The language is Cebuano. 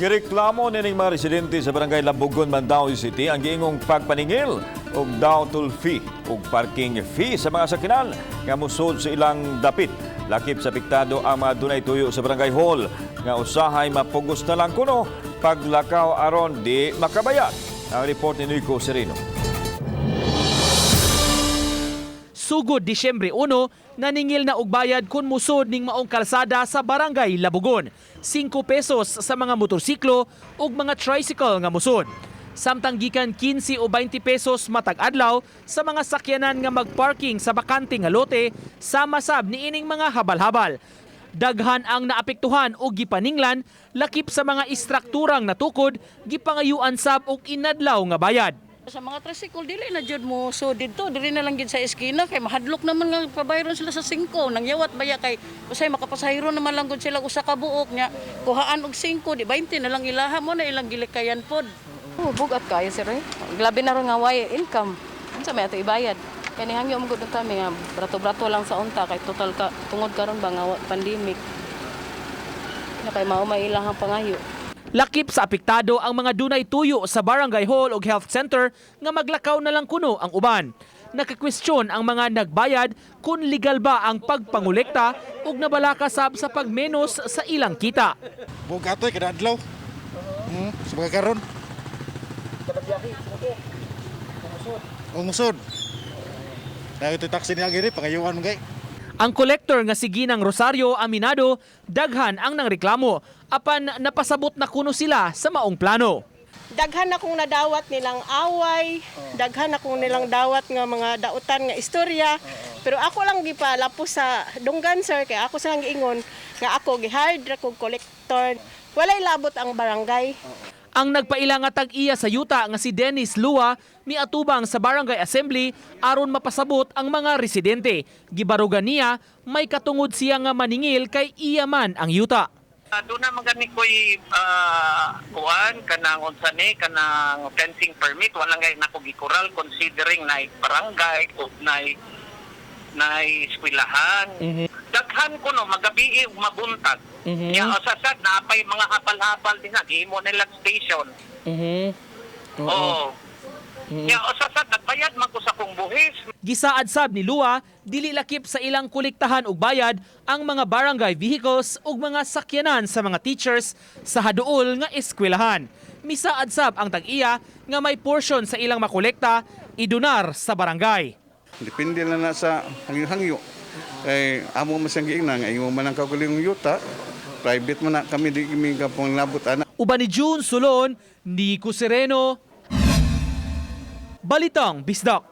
Gireklamo nining mga residente sa Barangay Labugon, Mandaue City ang giingong pagpaningil og daw toll fee ug parking fee sa mga sakyanan nga musod sa ilang dapit. Lakip sa apektado ang mga dunay tuyo sa Barangay Hall nga usahay mapugos na lang kuno paglakaw aron di makabayad. Ang report ni Nico Sereno. Sugod Disyembre 1, naningil na og bayad kung musod ning maong kalsada sa Barangay Labugon. 5 pesos sa mga motorsiklo ug mga tricycle nga musod. Samtang gikan 15 o 20 pesos matag adlaw sa mga sakyanan nga magparking sa bakante nga lote sama sab niining mga habal-habal. Daghan ang naapektuhan o gipaninglan lakip sa mga istrukturang natukod, gipangayuan sab og inadlaw nga bayad. Sa mga tricycle, dili na jud mo so didto, dili na lang gid sa eskina kay mahadlok naman nga pabayron sila sa 5. Nangyawat baya kay usay makapasahero naman lang gud sila usa ka buok nya kuhaan og 5 di 20 na lang ilaha mo na ilang gilikayan pod. Oh, bugat kayo, sir, eh. Grabe na ron nga way income. Unsa may ato ibayad? Kay nihangyo mo gud kami nga brato-brato lang sa unta kay total ka tungod karon ba nga pandemic. Na kay mao may ilang ang pangayo. Lakip sa apektado ang mga dunay tuyo sa Barangay Hall ug Health Center nga maglakaw na lang kuno ang uban. Nakakwestiyon ang mga nagbayad kung legal ba ang pagpangolekta ug nabalaka sab sa pagmenos sa ilang kita. Bugatoy kada adlaw. Sa mga karon. Umusod. Dahil ito taxi niya gini, pangayuan mo kay. Ang collector nga si Ginang Rosario aminado, daghan ang nangreklamo apan napasabot na kuno sila sa maong plano. Daghan akong nadawat nilang away, daghan akong nilang dawat nga mga dautan nga istorya. Pero ako lang gipalapos sa dunggan, sir, kay ako sa lang giingon nga ako gi-hired ra kog collector. Walay labot ang barangay. Ang nagpaila nga tag-iya sa yuta nga si Dennis Lua miatubang sa Barangay Assembly aron mapasabot ang mga residente. Gibarugan niya may katungod siya nga maningil kay iya man ang yuta. Doon na magani ko'y kuan kanang unsa ni kanang fencing permit, wala ngay nako gikural considering na barangay o na eskwelahan. Daghan ko no magabi ug mabuntag. Nya usa sad naapay mga hapal-hapal din nga gihimo nila station. Oo. Nya usa sad nagbayad man ko sa kong buhis. Gisaad sab ni Lua, dili lakip sa ilang kolektahan og bayad ang mga barangay vehicles ug mga sakyanan sa mga teachers sa haduol nga eskwelahan. Misaad sab ang tag-iya nga may portion sa ilang makolekta idonar sa barangay. Depende na na sa hangyo-hangyo. Kay amo man siyang giingnan nga imo man ang kaugalingong yuta, private man na kami, di kami kapanglabot ana. Uban ni June Sulon, Nico Sereno, Balitang Bisdak.